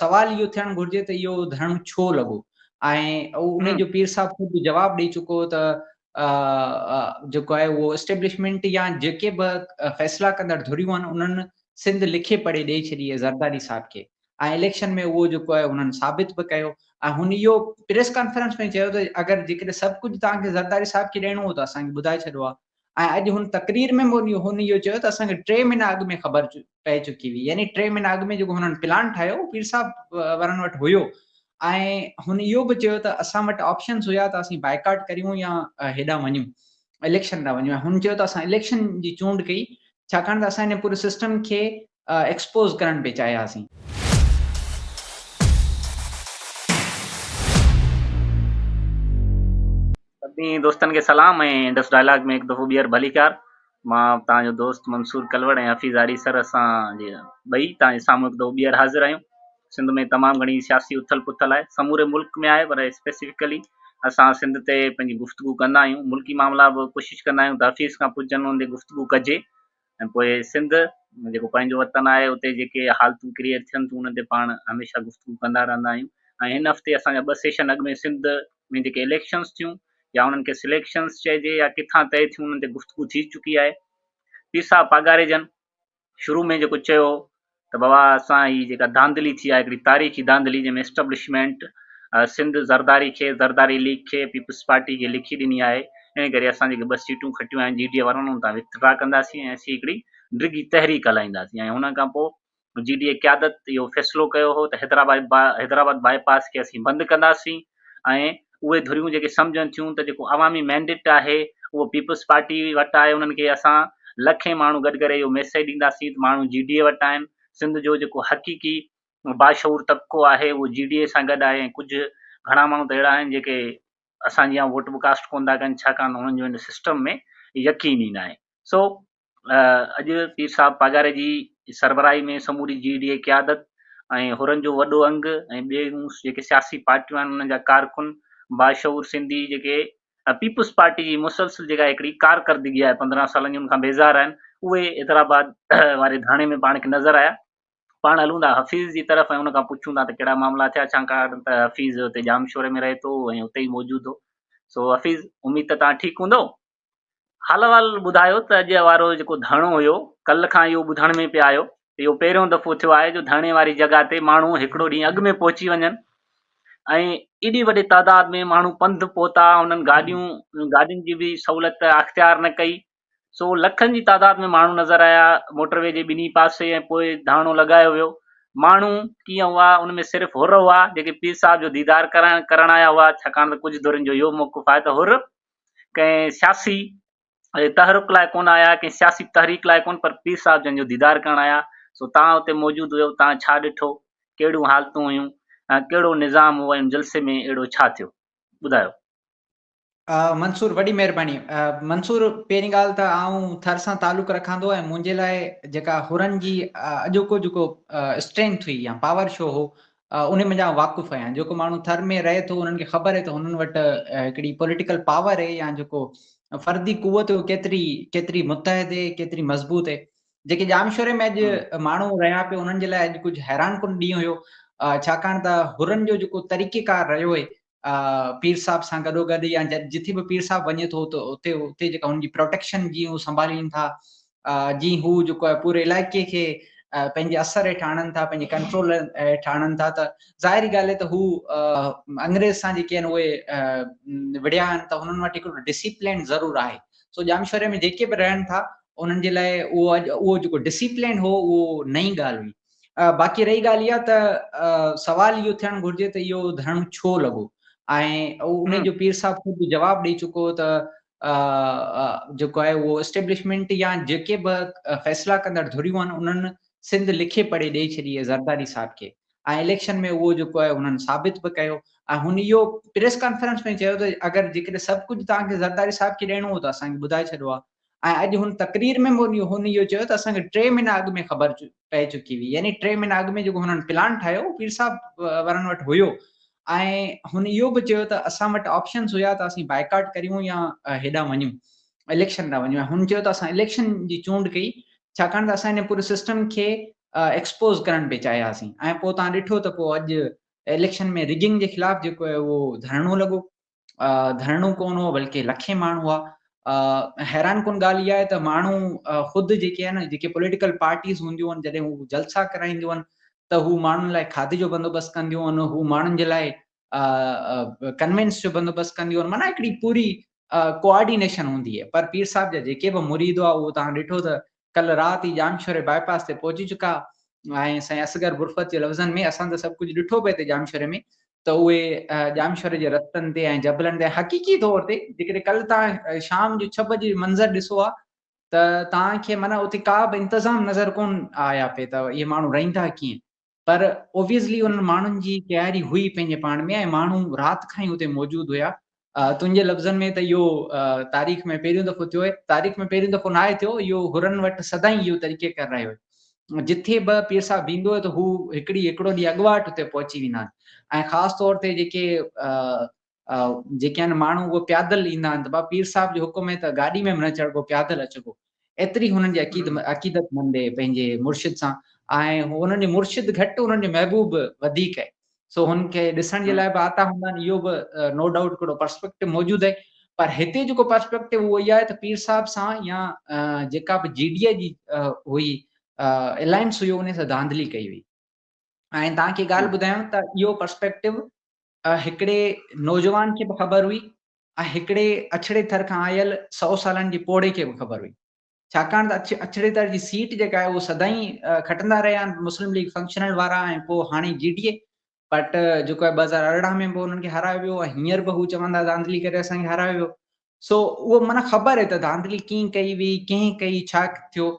سوال اهو ٿيڻ گهرجي ته اهو ڌرڻو ڇو لڳو ۽ ان جو پير صاحب خود جواب ڏئي چڪو ته جيڪو آهي اهو اسٽيبلشمينٽ يا جيڪي به فيصلا ڪندڙ ڌريون آهن انهن سنڌ لکي پڙهي ڏئي ڇڏي آهي زرداري صاحب کي ۽ اليڪشن ۾ اهو جيڪو آهي انهن ثابت به ڪيو ۽ هن اهو پريس ڪانفرنس ۾ چيو ته اگر جيڪڏهن سڀ ڪجهه توهان کي زرداري صاحب کي ڏيڻو هو ته اسان کي ٻڌائي ڇڏيو آهي ۽ اڄ هن تقرير ۾ به هن اهو چيو ته اسان کي ٽي مهينا اڳ ۾ خبر پئي چڪي هئي يعني ٽي مهينا اڳ ۾ جيڪو هنن پلان ٺاهيو اهو پير صاحب وارن وٽ هيو ۽ هن اهو به چيو ته اسان وٽ آپشنز هيا ته اسين بائيڪاٽ ڪريون يا هيڏانهن وڃون اليڪشن ڏانهن وڃون ۽ هن چيو ته اسان اليڪشن جي چونڊ ڪئي ڇاڪاڻ ته اسان هن پوري سسٽم کي ايڪسپوز ڪرڻ پئي چاهياسين. سڀني دوستن کي سلام ۽ انڊس ڊائلاگ ۾ هڪ دفعو ٻيهر ڀليڪار. مان توهان جو دوست منصور ڪلوڙ ۽ حفيظ آريسر اسان جي ٻئي توهان جي سامهون هڪ دفعو ٻيهر حاضر آهيون. سنڌ ۾ تمام گهڻي سياسي اٿل پٿل آهي، سموري ملڪ ۾ آهي پر اسپيسفڪلي اسان سنڌ تي پنهنجي گفتگو ڪندا آهيون، ملڪي معاملا به ڪوشش ڪندا آهيون ته حفيظ کان پڇجن ان تي گفتگو ڪجي ۽ پوء سنڌ جيڪو پنهنجو وطن آهي اتي جيڪي حالتون ڪريئيٽ ٿين ٿيون انهن تي پاڻ هميشه گفتگو ڪندا رهندا آهيون ۽ هن هفتي اسان جا ٻه سيشن اڳ ۾ سنڌ ۾ جيڪي اليڪشنس ٿيون يا انهن کي سليڪشنس چئجي يا ڪٿان طئي ٿيون انهن تي گفتگو ٿي چڪي آهي. پير صاحب پاڳاري جن شروع ۾ جيڪو چيو ته بابا اسان هي جيڪا ڌانڌلي ٿي آهي هڪڙي تاريخي ڌانڌلي جنهن ۾ اسٽبلشمينٽ سنڌ زرداري کي زرداري ليگ کي پيپلز پارٽي کي لکي ڏني آهي ان ڪري اسان جيڪي ٻه سيٽون کٽيون آهن جي ڊي اي وارن انهن تان وٿڊرا ڪنداسين ۽ اسين هڪڙي ڊگهي تحريڪ هلائينداسين ۽ ان کان پوء جي ڊي اي قيادت اهو فيصلو ڪيو هو ته حيدرآباد حيدرآباد باء پاس کي اسين بند ڪنداسين ۽ اهي ڌريون جيڪي سمجهن ٿيون ته جيڪو عوامي مينڊيٽ آهي اهو پيپلز پارٽي وٽ آهي انهن کي اسان لکين ماڻهو گڏ ڪري اهو ميسيج ڏينداسين ته ماڻهو جي ڊي اي وٽ آهن سنڌ جو جيڪو حقيقي باشعور طبقو آهي اهو جي ڊي اي سان گڏ آهي ۽ ڪجهه گهڻا ماڻهو ته اهڙا آهن جيڪي اسان جيان ووٽ به ڪاسٽ ڪونه ٿا ڪن ڇاڪاڻ ته انهن جو هن سسٽم ۾ يقين ئي ناهي سو اڄ پير صاحب پاڳاري جي سربراهي ۾ سموري جي ڊي اي قيادت ۽ حرن جو وڏو انگ ۽ ٻيون جيڪي سياسي پارٽيون آهن انهن جا ڪارڪن باشعور سنڌي جيڪي پيپلز پارٽي جي مسلسل جيڪا هڪڙي ڪارڪردگي آهي 15 سالن جي ان کان بيزار آهن اهي حيدرآباد واري ڌرڻي ۾ پاڻ کي نظر آيا. پاڻ هلون ٿا حفيظ جي طرف ۽ ان کان پڇون ٿا ته ڪهڙا معاملا ٿيا ڇاڪاڻ ته حفيظ اتي ڄامشوري ۾ رهي ٿو ۽ اتي ئي موجود هو. سو حفيظ اميد ته توهان ٺيڪ هوندؤ. حال احوال ٻڌايو ته اڄ وارو جيڪو ڌرڻو هيو ڪلهه کان اهو ٻڌڻ ۾ پئي آيو ته اهو پهريون دفعو ٿيو آهي جو ڌرڻي واري جڳهه تي ماڻهو هڪڙو ڏينهن اڳ ۾ پهچي وڃن ۽ ايڏي وڏي تعداد ۾ ماڻهو پنڌ پهتا انهن گاڏيون گاڏين جي به سهولت اختيار نه ڪئي سو لکن جي تعداد ۾ ماڻهو نظر آيا موٽر وي جي ٻنهي پاسي ۽ پوء ڌرڻو لڳايو ويو ماڻهو ڪيئن هئا ان ۾ صرف حر هئا جيڪي پير صاحب جو ديدار ڪرڻ ڪرڻ آيا هئا ڇاڪاڻ ته ڪجهه ڌرين جو اهو موقف آهي ته حر ڪنهن سياسي تحرڪ لاء ڪونه آيا، ڪنهن سياسي تحريڪ لاء ڪونه پر پير صاحب جن جو ديدار ڪرڻ آيا، سو توهان اتي موجود هيو، توهان ڇا ڏٺو، ڪهڙيون حالتون هيون ۽ ڪهڙو نظام هو ۽ ان جلسي ۾ اهڙو ڇا ٿيو؟ ٻڌايو. منصور وڏي مهرباني. منصور پهرين ڳالهه ته آئون ٿر سان تعلق رکان ٿو ۽ منهنجي لاء جيڪا حرن جي اڄوڪو جيڪو اسٽرينٿ هئي يا پاور شو هو انهي منجهان واقف آهيان جيڪو ماڻهو ٿر ۾ رهي ٿو انهن کي خبر آهي ته هنن وٽ هڪڙي پوليٽيڪل پاور آهي يا جيڪو فردي قوت هو ڪيتري ڪيتري متحد آهي ڪيتري مضبوط آهي جيڪي ڄامشوري ۾ اڄ ماڻهو رهيا پيو انهن جي لاء اڄ ڪجهه حيران ڪن ڏينهن هيو ڇاڪاڻ ته حرن جو جيڪو طريقي ڪار رهيو آهي پير صاحب سان گڏو گڏ يا جٿي به پير صاحب وڃي ٿو ته اتي اتي جيڪا هن جي پروٽيڪشن جي هو سنڀالين ٿا جي هو جيڪو آهي پوري علائقي کي پنهنجي اثر هيٺ آڻن ٿا پنهنجي ڪنٽرول هيٺ آڻن ٿا ته ظاهري ڳالهه آهي ته هو انگريز سان جيڪي آهن اهي وڙهيا آهن ته هنن وٽ هڪڙو ڊسيپلين ضرور آهي سو ڄامشوري ۾ جيڪي به رهن ٿا انهن جي لاء اهو اڄ اهو جيڪو ڊسيپلين هو اهو نئين ڳالهه هئي باقي رهي ڳالهه اها ته سوال اهو ٿيڻ گهرجي ته اهو ڌرڻو ڇو لڳو ۽ ان جو پير صاحب خود جواب ڏئي چڪو ته جيڪو آهي اهو اسٽيبلشمينٽ يا جيڪي به فيصلا ڪندڙ ڌريون آهن انهن سنڌ لکي پڙهي ڏئي ڇڏي آهي زرداري صاحب کي ۽ اليڪشن ۾ اهو جيڪو آهي انهن ثابت به ڪيو ۽ هن اهو پريس ڪانفرنس ۾ چيو ته اگر جيڪڏهن سڀ ڪجهه توهان کي زرداري صاحب کي ڏيڻو هو ته اسان کي ٻڌائي ڇڏيو آهي ۽ اڄ هن تقرير ۾ به هن اهو چيو ته اسان کي ٽي مهينا اڳ ۾ خبر پئي چڪي هئي يعني ٽي مهينا اڳ ۾ جيڪو هنن پلان ٺاهيو اهو پير صاحب وارن وٽ هيو ۽ هن اهو به چيو ته اسان وٽ آپشنز هيا ته اسين بائيڪاٽ ڪريون يا هيڏانهن وڃون اليڪشن ڏانهن وڃون ۽ هن چيو ته اسان اليڪشن جي چونڊ ڪئي ڇاڪاڻ ته اسان هن پوري سسٽم کي ايڪسپوز ڪرڻ پئي چاهياسين ۽ پوء توهان ڏٺو ته پوء اڄ اليڪشن ۾ رگنگ جي خلاف جيڪو آهي اهو ڌرڻو لڳو. ڌرڻو ڪونه هو بلڪه لکين ماڻهو هئا. حيران ڪن ڳالهه اها آهي ته ماڻهو خود جيڪي آهن جيڪي پوليٽيڪل پارٽيز هونديون آهن جڏهن هو جلسا ڪرائينديون آهن ته هو ماڻهن لاء کاڌي جو بندوبست ڪنديون آهن، هو ماڻهن جي لاء ڪنوينس جو بندوبست ڪنديون آهن، معنيٰ هڪڙي پوري ڪوآرڊينيشن هوندي آهي. پر پير صاحب جا جيڪي به مريد هئا اهو توهان ڏٺو ته ڪلهه رات ئي ڄامشوري باء پاس تي پهچي چڪا ۽ سائين اصغر برفت جي لفظن ۾ اسان ته سڀ ڪجهه ڏٺو پئي ته ڄامشوري ۾ ته اهي ڄامشوري جي رستن تي ۽ جبلن تي حقيقي طور تي جيڪڏهن ڪلهه توهان شام جو 6 بجي منظر ڏسو ها ته توهان کي معنيٰ اتي ڪا به انتظام نظر ڪون آيا پئي ته اهي ماڻهو رهندا ڪيئن. پر اوبويسلي انهن ماڻهن جي تياري هئي پنهنجي پاڻ ۾ ۽ ماڻهو رات کان ئي اتي موجود هيا. تنهنجي لفظن ۾ ته اهو تاريخ ۾ پهريون دفعو ٿيو آهي. تاريخ ۾ پهريون دفعو ناهي ٿيو، اهو حرن وٽ سدائين اهو طريقي ڪار رهيو آهي. جٿي به پير صاحب ويندو آهي ته هو هڪڙي هڪڙو ڏينهن اڳواٽ اتي پهچي ويندا آهن ۽ خاص طور تي جيڪي جيڪي آهن ماڻهو اهي پيادل ايندا آهن ته بابا پير صاحب جو حڪم آهي ته گاڏي ۾ به نه چڙهبو پيادل اچبو. ايتري هنن جي عقيد عقيدت مند آهي پنهنجي مرشد سان ۽ هنن جو مرشد گهٽ هنن جو محبوب وڌيڪ آهي. سو هن کي ڏسڻ جي لاء به آتا هوندا آهن اهو به نو ڊائوٽ هڪڙو پرسپيڪٽو موجود آهي پر هتي جيڪو پرسپيڪٽو اهو اها آهي ته پير صاحب سان يا جيڪا به جي ڊي اي جي هئي الائنس هيو ان سان ڌانڌلي ڪئي وئي ۽ توهان کي ڳالهه ٻڌايان ته اهو پرسپيڪٽو هڪڙي نوجوان کي به خبر هئي ۽ هڪڙي اڇڙي ٿر کان آيل 100 سالن جي پوڙهي کي به خبر هئي. ڇاڪاڻ ته اڇڙي ٿر جي سيٽ جيڪا آهي اهو سدائين کٽندا رهيا آهن مسلم ليگ فنڪشنل وارا ۽ پوء هاڻي جي ڊي اي بٽ جيڪو آهي 2018 ۾ به انهن کي هارايو ويو ۽ هينئر به هو چون ٿا ڌانڌلي ڪري اسان کي هارايو ويو. سو اهو معنيٰ خبر آهي ته ڌانڌلي ڪيئن ڪئي وئي، ڪنهن ڪئي، ڇا ٿيو.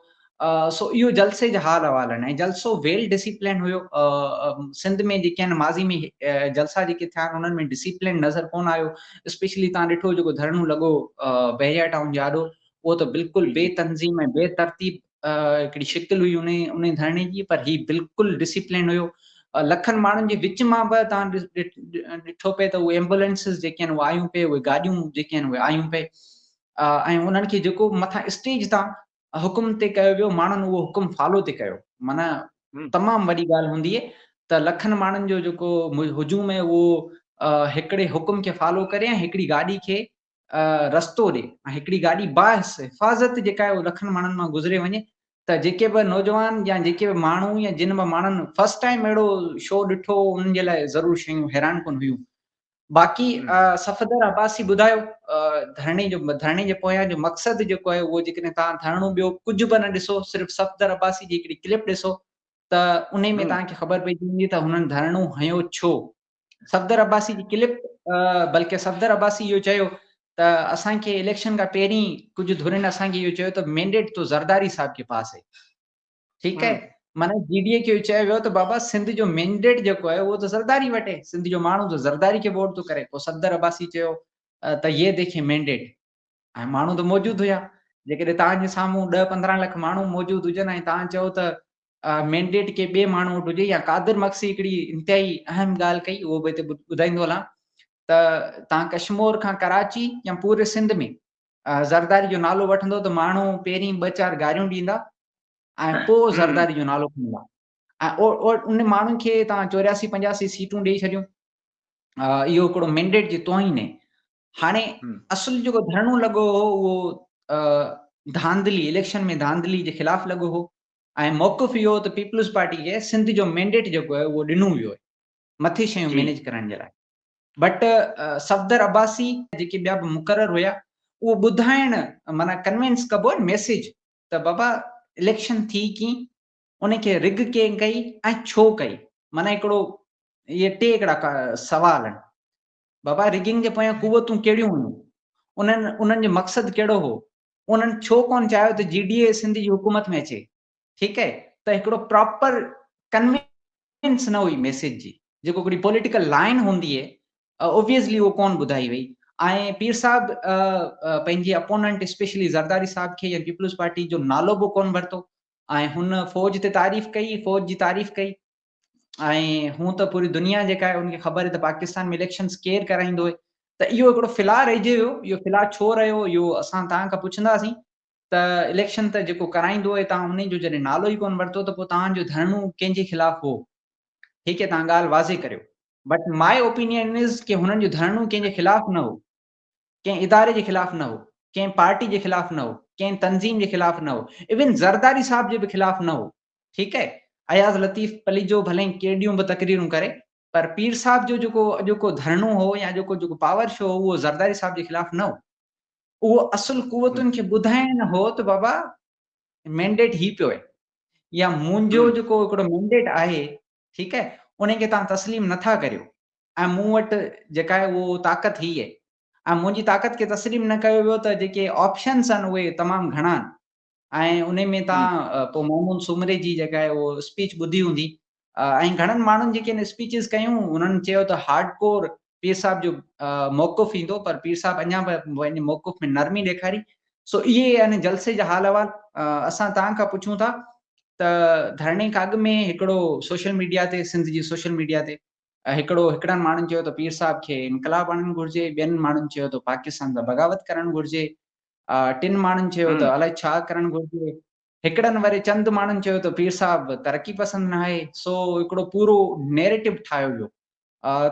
سو اهو جلسي جا حال احوال آهن ۽ جلسو ويل ڊسيپلين هيو. سنڌ ۾ جيڪي آهن ماضي ۾ جلسا جيڪي ٿيا آهن انهن ۾ ڊسيپلين نظر ڪونه آيو. اسپيشلي توهان ڏٺو جيڪو ڌرڻو لڳو بحريا ٽائون جي آڏو اهو ته بلڪل بي تنظيم ۽ بي ترتيب هڪڙي شڪل هئي انهي انهي ڌرڻي جي پر هي بلڪل ڊسيپلين هيو. لکن ماڻهن جي وچ مان به توهان ڏٺو پئي ته اهي ايمبولينسز جيڪي آهن اهي آيون پئي، اهي گاڏيون جيڪي آهن اهي آيون پئي ۽ انهن کي جيڪو مٿان اسٽيج تان حڪم تي ڪيو ويو ماڻهن اهو حڪم فالو تي ڪيو. معنيٰ تمام وڏي ڳالهه هوندي ته لکن ماڻهن جو جيڪو هجوم آهي اهو هڪڙي حڪم کي فالو ڪري ۽ هڪڙي گاڏي کي رستو ڏي ۽ هڪڙي گاڏي باعث حفاظت جيڪا آهي اهو لکن ماڻهن مان گذري وڃي ته جيڪي به نوجوان يا جيڪي به ماڻهو يا جن به ماڻهن فرسٽ ٽائيم اهڙو شو ڏٺو انهن جي لاء ضرور شيون حيران ڪن هيون. باقي صفدر عباسي ٻڌايو ڌرڻي جو ڌرڻي جي پويان جو مقصد جيڪو آهي اهو جيڪڏهن توهان ڌرڻو ٻيو ڪجهه به نه ڏسو صرف صفدر عباسي جي هڪڙي ڪلپ ڏسو ته انهي ۾ توهان کي خبر پئجي ويندي ته هنن ڌرڻو هنيو ڇو. صفدر عباسي جي ڪلپ بلڪه صفدر عباسي اهو چيو ته اسان کي اليڪشن کان پهرين ڪجهه ڌرين اسان کي اهو چيو ته مينڊيٽ تو زرداري صاحب ڪي پاس هي ٺيڪ هي معنی جي ڊي اي کي چيو ويو ته بابا سنڌ جو مينڊيٽ جيڪو آهي اهو ته زرداري وٽ هي سنڌ جو ماڻهو ته زرداري کي ووٽ ٿو ڪري پوء صفدر عباسي چيو ته يي ديکي مينڊيٽ ۽ ماڻهو ته موجود هيا جيڪڏهن توهان جي سامهون 10 15 لک ماڻهو موجود هجن ۽ توهان چئو ته مينڊيٽ ڪنهن ٻئي ماڻهو وٽ هجي يا قادر مگسي هڪڙي انتهائي اهم ڳالهه ڪئي اهو به هتي ٻڌائيندو هلان ته توهان ڪشمور کان ڪراچي يا پوري سنڌ ۾ زرداري جو نالو وٺندو ته ماڻهو پهرين ٻه چار گاريون ڏيندا ۽ پوء زرداري جو نالو کڻندا ۽ ان ماڻهن کي توهان 84 85 سيٽون ڏيئي ڇڏيون اهو هڪڙو مينڊيٽ جي توهين آهي. هاڻي اصل جيڪو ڌرڻو لڳو هو اهو ڌانڌلي اليڪشن ۾ ڌانڌلي جي خلاف لڳو هو ۽ موقف اهو هو ته پيپلز پارٽي کي سنڌ جو مينڊيٽ جيڪو آهي اهو ڏنو ويو آهي مٿي شيون مينيج ڪرڻ جي لاء بٽ صفدر عباسي جيڪي ٻيا به مقرر هيا اهو ٻڌائڻ معنيٰ ڪنوينس ڪبو آهي ميسيج ته بابا اليڪشن ٿي ڪيئن ان کي رگ ڪنهن ڪئي ۽ ڇو ڪئي معنيٰ هڪڙو اهي ٽي هڪڙا سوال آهن بابا رگنگ جي پويان قوتون ڪهڙيون هيون انهن انهن جو مقصد ڪهڙو هو انهن ڇو ڪونه چاهيو ته جي ڊي اي سنڌ جي حڪومت ۾ اچي ٺيڪ آهي ته هڪڙو پراپر ڪنوينس نه هئي ميسيج جي جيڪو هڪڙي پوليٽيڪل لائن هوندي آهي اوبويسلي اهو ڪونه ٻڌائي وئي ۽ پير صاحب پنهنجي اپوننٽ اسپيشلي زرداري صاحب کي يا پيپلز پارٽي جو نالو به ڪونه ورتو ۽ هن فوج تي تعريف ڪئي فوج جي تعريف ڪئي ۽ هون ته پوري دنيا جيڪا آهي ان کي خبر آهي ته پاڪستان ۾ اليڪشنز ڪير ڪرائيندو آهي ته اهو هڪڙو فلاء رهجي ويو اهو فلاء ڇو رهيو اهو اسان توهان کان پڇنداسين ته ته اليڪشن ته جيڪو ڪرائيندو آهي توهان انهي جو جڏهن نالو ئي ڪونه ورتو ته پوء توهان جو ڌرڻو ڪنهن جي خلاف هو؟ ٺيڪ آهي توهان ڳالهه واضح ڪريو بٽ my opinion از ڪي هنن جو ڌرڻو ڪنهن جي خلاف نه هو، ڪنهن اداري جي خلاف نه هو، ڪنهن پارٽي جي خلاف نه هو، ڪنهن تنظيم جي خلاف نه هو، ايون زرداري صاحب جي به خلاف نه هو. ٺيڪ آهي اياز لطيف پليجو ڀلي ڪيڏيون به تقريرون ڪري پر پير صاحب جو جيڪو اڄوڪو ڌرڻو هو يا اڄوڪو جيڪو پاور شو هو اهو زرداري صاحب جي خلاف نه هو. اهو اصل قوتن کي ٻڌائڻ هو ته بابا مينڊيٽ هي پيو آهي يا منهنجو جيڪو هڪڙو مينڊيٽ آهي ٺيڪ آهي ان کي توهان تسليم نٿا ڪريو ۽ مون وٽ جيڪا آهي اهو طاقت هي آهي ۽ منهنجي طاقت کي تسليم نه ڪيو ويو ته جيڪي آپشنس آهن اهي تمام گهڻا آهن ۽ انهي ۾ تان پوء محمود سومري جي جيڪا آهي اهو اسپيچ ٻڌي هوندي ۽ گهڻن ماڻهن جيڪي آهن اسپيچز ڪيون انهن چيو ته هارڊ ڪور پير صاحب جو موقف ايندو پر پير صاحب اڃا به پنهنجي موقف ۾ نرمي ڏيکاري سو اهي آهن جلسي جا حال احوال اسان توهان کان پڇون ٿا ته ڌرڻي کان اڳ ۾ هڪڙو سوشل ميڊيا تي سنڌ جي سوشل ميڊيا تي هڪڙو هڪڙن ماڻهن چيو ته پير صاحب کي انقلاب آڻڻ گهرجي ٻين ماڻهن چيو ته پاڪستان سان بغاوت ڪرڻ گهرجي ٽن ماڻهن چيو ته الائي ڇا ڪرڻ گهرجي، هڪڙن وري چند ماڻهن چيو ته پير صاحب ترقي پسند ناهي، سو هڪڙو پورو نيريٽو ٺاهيو ويو.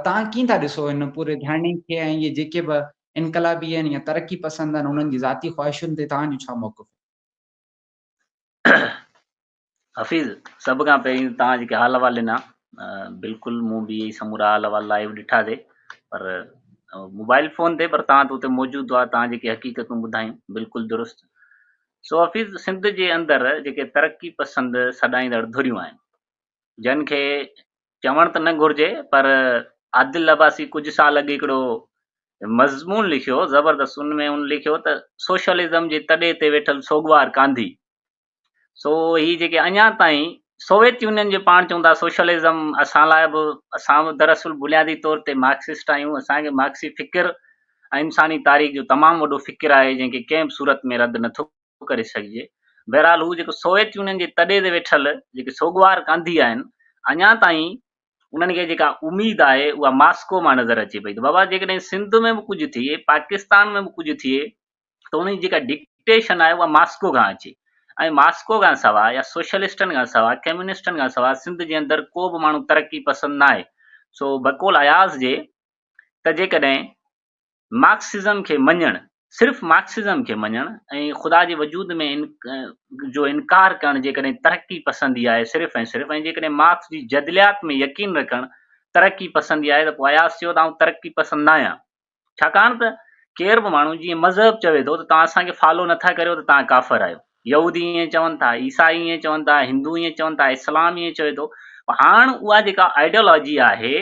توهان ڪيئن ٿا ڏسو هن پوري ڌرڻي کي ۽ اهي جيڪي به انقلابي آهن يا ترقي پسند آهن انهن جي ذاتي خواهشن تي توهان جو ڇا موقف آهي؟ حفيظ، سڀ کان پهرين توهان جيڪي حال احوال ڏنا بلڪل مون به اهي سمورا حال احوال لائيو ڏٺا ٿي پر موبائل فون تي پر توهان ته اتي موجود هئا توهان جيڪي حقيقتون ٻڌايون بلڪل درست. سو حفيظ سنڌ جي اندر جيڪي ترقي پسند سڏائيندڙ ڌريون آهن جن کي چوڻ ته نه گهرجي پر عادل عباسي ڪجهه سال اڳ هڪڙو مضمون لکيو زبردست ان ۾ ان لکيو ته سوشلزم جي تڏي تي ويٺل سوڳوار ڪانڌي سو هي جيڪي اڃا تائين سوويت يونين جي پاڻ چون ٿا سوشلزم اسان لاء به اسان به دراصل بنيادي طور تي مارڪسسٽ آهيون اسان کي مارڪسي فڪر ۽ انساني تاريخ جو تمام وڏو فڪر آهي جنهن کي ڪنهن به صورت ۾ رد نٿو ڪري سگهجي بهرحال هو جيڪو سوويت يونين جي تڏي تي ويٺل جيڪي سوڳوار ڪانڌي آهن اڃا تائين انهن کي جيڪا اميد آهي اها ماسڪو مان نظر اچي پئي ته بابا جيڪڏهن سنڌ ۾ به ڪجهه ٿئي پاڪستان ۾ به ڪجهه ٿئي ته ان جي جيڪا ڊڪٽيشن آهي اها ماسڪو کان اچي ۽ ماسڪو کان سواء يا سوشلسٽن کان سواء ڪميونسٽن کان سواء سنڌ جي اندر ڪو به ماڻهو ترقي پسند ناهي سو بقول اياز جي ته جيڪڏهن مارڪسزم کي مڃڻ صرف مارڪسزم کي مڃڻ ۽ خدا جي وجود ۾ جو انڪار ڪرڻ جيڪڏهن ترقي پسندي آهي صرف ۽ صرف ۽ جيڪڏهن مارڪس جي جدليات ۾ يقين رکڻ ترقي پسندي آهي ته پوء اياز چيو ته آئون ترقي پسند ناهيان ڇاڪاڻ ته ڪير به ماڻهو جيئن مذهب چوي ٿو ته توهان اسان کي فالو نٿا ڪريو ته توهان ڪافر آهيو. يهودي ائين چون ٿا، عيسائي ائين چون ٿا، هندو ائين چون ٿا، اسلام ائين چوي ٿو. هاڻ اها جيڪا آئيڊيالاجي آهي،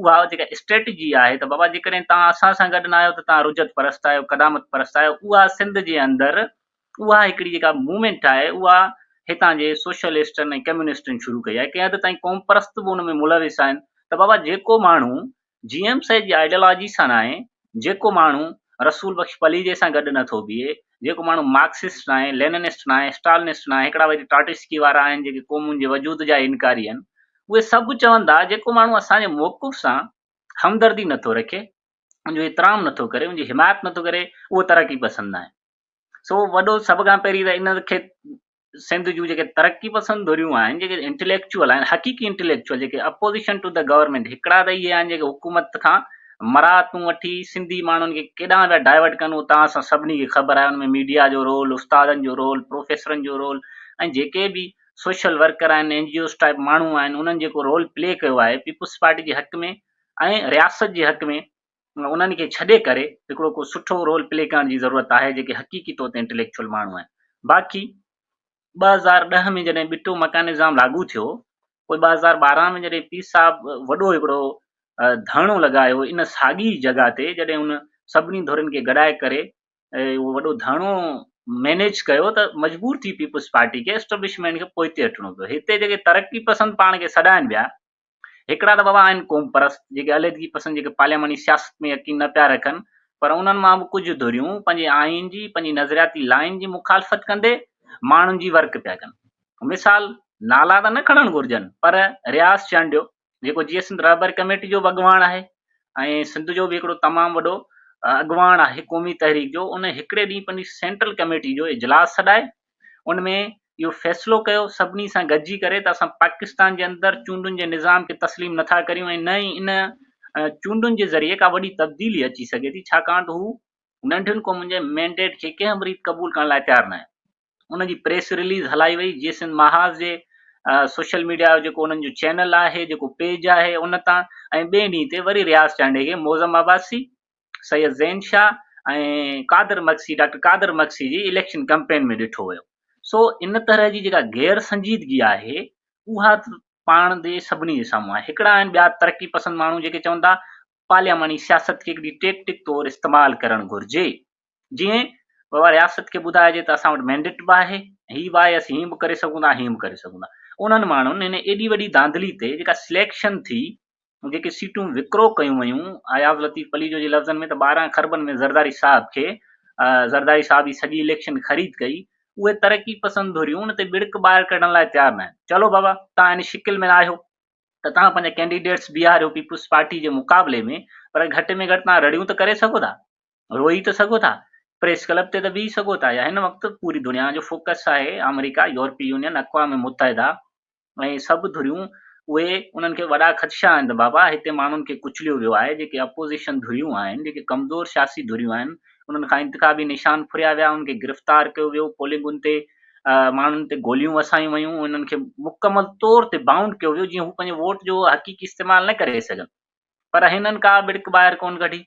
اها جيڪا اسٽريٽجي آهي ته بابا جيڪڏهن توهان اسان سان گڏ نه آهيو ته توهان رجعت پرست آهيو، قدامت پرست آهيو، اها سنڌ جي اندر اها هڪڙي جيڪا موومينٽ آهي اها هتان جي سوشلسٽن ۽ ڪميونسٽن شروع ڪئي آهي. ڪنهن حد تائين قومپرست به ان ۾ ملوث آهن ته بابا جيڪو ماڻهو جي ايم سيد جي آئيڊيالاجي سان ناهي، جيڪو ماڻهو رسول بخش پليجي سان گڏ نه ٿو بيهي، جيڪو ماڻهو مارڪسسٽ ناهي، ليننسٽ ناهي، اسٽالنسٽ ناهي، هڪڙا وري ٽراٽسڪي وارا آهن جيڪي قومن جي وجود جا ئي انڪاري آهن، اهي سڀ چون ٿا جيڪو ماڻهو اسان جي موقف سان همدردي نه ٿو رکي، ان جو احترام نه ٿو ڪري، ان جي حمايت نه ٿو ڪري، اهو ترقي پسند ناهي. سو وڏو سڀ کان پهرين ته ان کي سنڌ جون جيڪي ترقي پسند ڌريون آهن جيڪي انٽليڪچوئل آهن حقيقي انٽليڪچوئل جيڪي اپوزيشن ٽو the government هڪڙا ته اهي آهن جيڪي حڪومت کان مراعتون وٺي سنڌي ماڻهن کي ڪيڏانهن پيا ڊائيورٽ ڪن اهو توهان سان سڀني کي خبر آهي ان ۾ ميڊيا جو رول استادن جو رول پروفيسرن جو رول ۽ جيڪي به سوشل ورڪر آهن اين جي اوز ٽائپ ماڻهو آهن انهن جيڪو رول پلي ڪيو آهي پيپلز پارٽي جي حق ۾ ۽ رياست جي حق ۾ انهن کي ڇڏي ڪري هڪڙو ڪو سٺو رول پلي ڪرڻ جي ضرورت آهي جيڪي حقيقي طور تي انٽليڪچوئل ماڻهو آهن. باقي 2010 ۾ جڏهن ٻٽو مڪاني نظام لاڳو ٿيو پوء 2012 ۾ جڏهن پير صاحب وڏو هڪڙو ڌرڻو لڳايو ان ساڳي جڳهه تي جڏهن ان سڀني ڌرين کي گڏائي ڪري اهو وڏو ڌرڻو مينيج ڪيو ته مجبور ٿي پيپلز پارٽي کي اسٽبلشمينٽ کي پوئتي هٽڻو پيو. هتي جيڪي ترقي پسند پاڻ کي سڏائن پيا هڪڙا ته بابا آهن قوم پرست جيڪي عليحدگي پسند جيڪي پارلياماني سياست ۾ يقين نه پيا رکن پر انهن مان به ڪجهه ڌريون پنهنجي آئين جي پنهنجي نظرياتي لائين جي مخالفت ڪندي ماڻهن جي ورڪ پيا ڪن. مثال نالا ته نه کڻڻ گهرجن پر رياض چانڊيو جيڪو جيئي سنڌ رهبر ڪميٽي جو به اڳواڻ آهي ۽ سنڌ جو به هڪڙو تمام وڏو اڳواڻ آهي قومي تحريڪ جو ان هڪڙي ڏينهن پنهنجي سينٽرل ڪميٽي جو اجلاس سڏائي ان ۾ اهو فيصلو ڪيو سڀني سان گڏجي ڪري ته اسان پاڪستان جي اندر چونڊن جي نظام کي تسليم نٿا ڪريون ۽ نه ئي ان چونڊن جي ذريعي ڪا وڏي تبديلي اچي سگهي ٿي ڇاڪاڻ ته هو ننڍين قومن جي مينڊيٽ کي ڪنهن به ريت قبول ڪرڻ لاء تيار ناهن. ان جي پريس رليز هلائي وئي جي سنڌ محاذ جي سوشل ميڊيا جو جيڪو انهن جو چينل آهي جيڪو پيج آهي ان تان ۽ ٻئي ڏينهن تي وري رياض چانڊيي کي معظم عباسي، سيد زين شاهه ۽ قادر مگسي ڊاڪٽر قادر مگسي جي اليڪشن ڪمپين ۾ ڏٺو ويو. سو ان طرح جي جيڪا غير سنجيدگي آهي اها پاڻ جي سڀني جي سامهون آهي. هڪڙا آهن ٻيا ترقي پسند ماڻهو جيڪي چون ٿا پارلياماني سياست کي هڪڙي ٽيڪٽڪ طور استعمال ڪرڻ گهرجي. جيئن بابا رياست کي ٻڌائجي ته اسان وٽ مينڊيٽ به آهي، هي به آهي، اسين هيئن به ڪري سگهون ٿا، هيئن به ڪري سگهون ٿا. انهن ماڻهن هن ايڏي وڏي ڌانڌلي تي جيڪا سليڪشن ٿي، جيڪي سيٽون وڪرو ڪيون ويون، اياز لطيف پليجو جي لفظن ۾ ته 12 کربن ۾ زرداري صاحب کي زرداري صاحب هي سڄي اليڪشن خريد ڪئي، اهي ترقي پسند ڌريون ان تي ٻڙڪ ٻاهر ڪڍڻ لاء تيار ناهن. چلو بابا توهان هن شڪل ۾ نه آهيو ته توهان پنهنجا ڪينڊيڊيٽس بيهاريو پيپلز پارٽي جي مقابلي ۾ پر گهٽ ۾ گهٽ توهان رڙيون ته ڪري سگهو ٿا. روئي ته سگهو ٿا، پريس ڪلب تي ته بيهي سگهو ٿا يا هن وقت پوري دنيا جو فوڪس آهي آمريڪا، يورپي يونين، اقوام متحده ۽ سڀ ڌريون اهي انهن کي وڏا خدشا آهن ته بابا هتي ماڻهن کي ڪچليو ويو آهي جيڪي اپوزيشن ڌريون آهن جيڪي ڪمزور سياسي ڌريون آهن انهن کان انتخابي نشان ڦريا ويا انهن کي گرفتار ڪيو ويو پولنگن تي ماڻهن تي گوليون وسايون ويون انهن کي مڪمل طور تي بائونڊ ڪيو ويو جيئن هو پنهنجي ووٽ جو حقيقي استعمال نه ڪري سگهن. پر هنن ڪا ٻڙڪ ٻاهر ڪونه ڪڍي.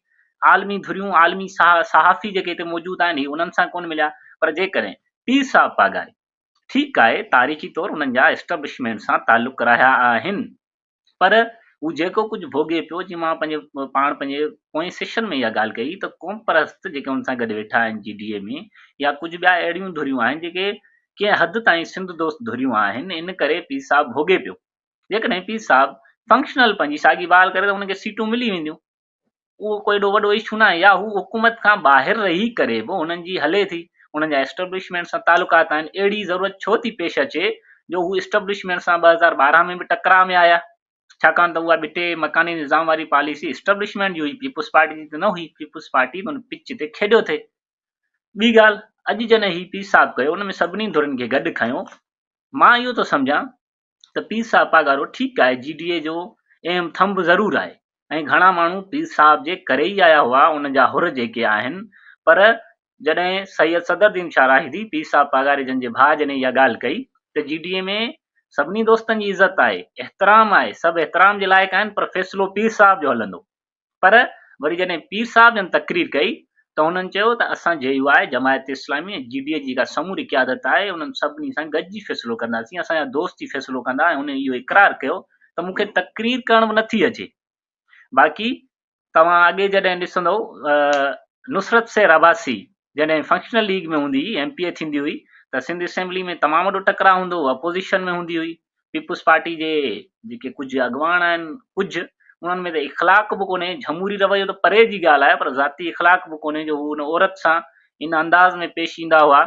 عالمي ڌريون، عالمي صحافي جيڪي هتي موجود آهن، هي انهن سان ڪونه مليا. پر جيڪڏهن پير صاحب پاڳاري، ٺيڪ آهي تاريخي طور انهن جا اسٽبلشمينٽ سان تعلق رهيا آهن، پر هو جيڪو ڪجهه ڀوڳي پيو، جيئن مان پنهنجي پاڻ پنهنجي پوئين سيشن ۾ اها ڳالهه ڪئي ته قومپرست جيڪي ان سان گڏ ويٺا آهن جي ڊي اي ۾ يا ڪجهه ٻيا اهڙيون ڌريون آهن جيڪي ڪنهن حد تائين سنڌ دوست ڌريون آهن، ان ڪري پير صاحب ڀوڳي پيو. جيڪڏهن پير صاحب فنڪشنل پنهنجي ساڳي بحال ڪري ته هن کي سيٽون ملي وينديون اهو ڪو ايڏو وڏو اشو ناهي يا هو حڪومت کان ٻاهر رهي ڪري به هنن جي هلي ٿي انهن جا اسٽبلشمينٽ سان تعلقات آهن اهڙي ضرورت ڇو ٿي پيش اچي جو هو اسٽبلشمينٽ سان 2012 ۾ به ٽڪراء ۾ آيا ڇاڪاڻ ته اها ٻٽي مڪاني نظام واري پاليسي اسٽبلشمينٽ جي هئي پيپلز پارٽي جي ته نه هئي پيپلز پارٽي ان پچ تي کيڏيو ٿي ٻي ڳالهه اڄ جڏهن هي پير صاحب ڪيو ان ۾ سڀني ڌرين کي گڏ کنيو مان اهو ٿو سمجهان ته پير صاحب پاڳارو ٺيڪ آهي جي ڊي اي جو اهم ٿنڀ ضرور آهي ۽ گهڻا ماڻهو پير صاحب جي ڪري ئي آيا هئا ان جا حر جيڪي آهن پر جڏهن سيد صدرالدين شاهه راشدي پير صاحب پاڳاري جن جي ڀاء جڏهن اها ڳالهه ڪئي ته جي ڊي اي ۾ سڀني دوستن جي عزت آهي احترام آهي سڀ احترام جي لائق آهن پر فيصلو پير صاحب جو هلندو پر وري جڏهن پير صاحب جن تقرير ڪئي ته هنن چيو ته اسان جي يو آء، جماعت اسلامي ۽ جي ڊي اي جي جيڪا سموري قيادت آهي انهن سڀني سان گڏجي فيصلو ڪنداسين، اسان جا دوست ئي فيصلو ڪندا ۽ هن اهو اقرار ڪيو ته مون کي تقرير ڪرڻ به نٿي اچي باقي توهان اڳي جڏهن ڏسندو نصرت سير عباسي جڏهن فنڪشنل ليگ ۾ هوندي هئي، ايم پي اي ٿيندي هئي ته سنڌ اسيمبلي ۾ تمام وڏو ٽڪراء هوندو هو، اپوزيشن ۾ هوندي هئي، پيپلز پارٽي جي جيڪي ڪجهه اڳواڻ آهن ڪجهه انهن ۾ ته اخلاق به ڪونهي، جمهوري رويو ته پري جي ڳالهه آهي پر ذاتي اخلاق به ڪونهي جو هو ان عورت سان ان انداز ۾ پيش ايندا هئا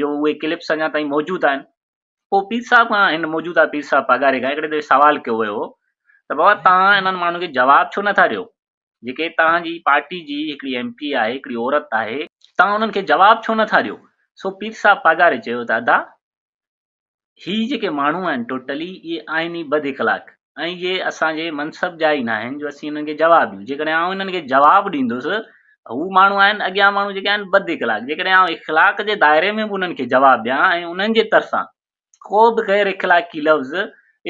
جو اهي ڪلپس اڃا تائين موجود آهن. پوء پير صاحب کان هن موجوده پير صاحب پاڳاري کان هڪڙي دفعي سوال ڪيو ويو هو ته بابا توهان انهن ماڻهن کي جواب ڇو نٿا ڏيو؟ جيڪي توهان جي پارٽي جي هڪڙي ايم پي آهي، هڪڙي عورت آهي، توهان انهن کي جواب ڇو نه ٿا ڏيو؟ سو پير صاحب پاڳاري چيو ته ادا هي جيڪي ماڻهو آهن ٽوٽلي اهي آهن ئي بد اخلاق ۽ اهي اسان جي منصب جا ئي ناهن جو اسين انهن کي جواب ڏيون، جيڪڏهن آئون انهن کي جواب ڏيندس هو ماڻهو آهن اڳيان ماڻهو جيڪي آهن بد اخلاق، جيڪڏهن آئون اخلاق جي دائري ۾ به انهن کي جواب ڏيان ۽ انهن جي طرفان ڪو به غير اخلاقي لفظ